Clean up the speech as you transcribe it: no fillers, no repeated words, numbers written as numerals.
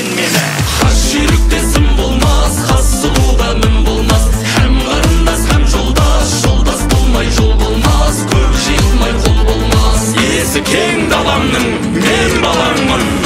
сен мені. Хас жүйрікте сын болмас, хас сұлуда мін болмас. Һәм қарындас, һәм жолдас, жолдас болмай жол болмас. Көп жиылмай қол болмас. Есі кең даламның мен балаңмын.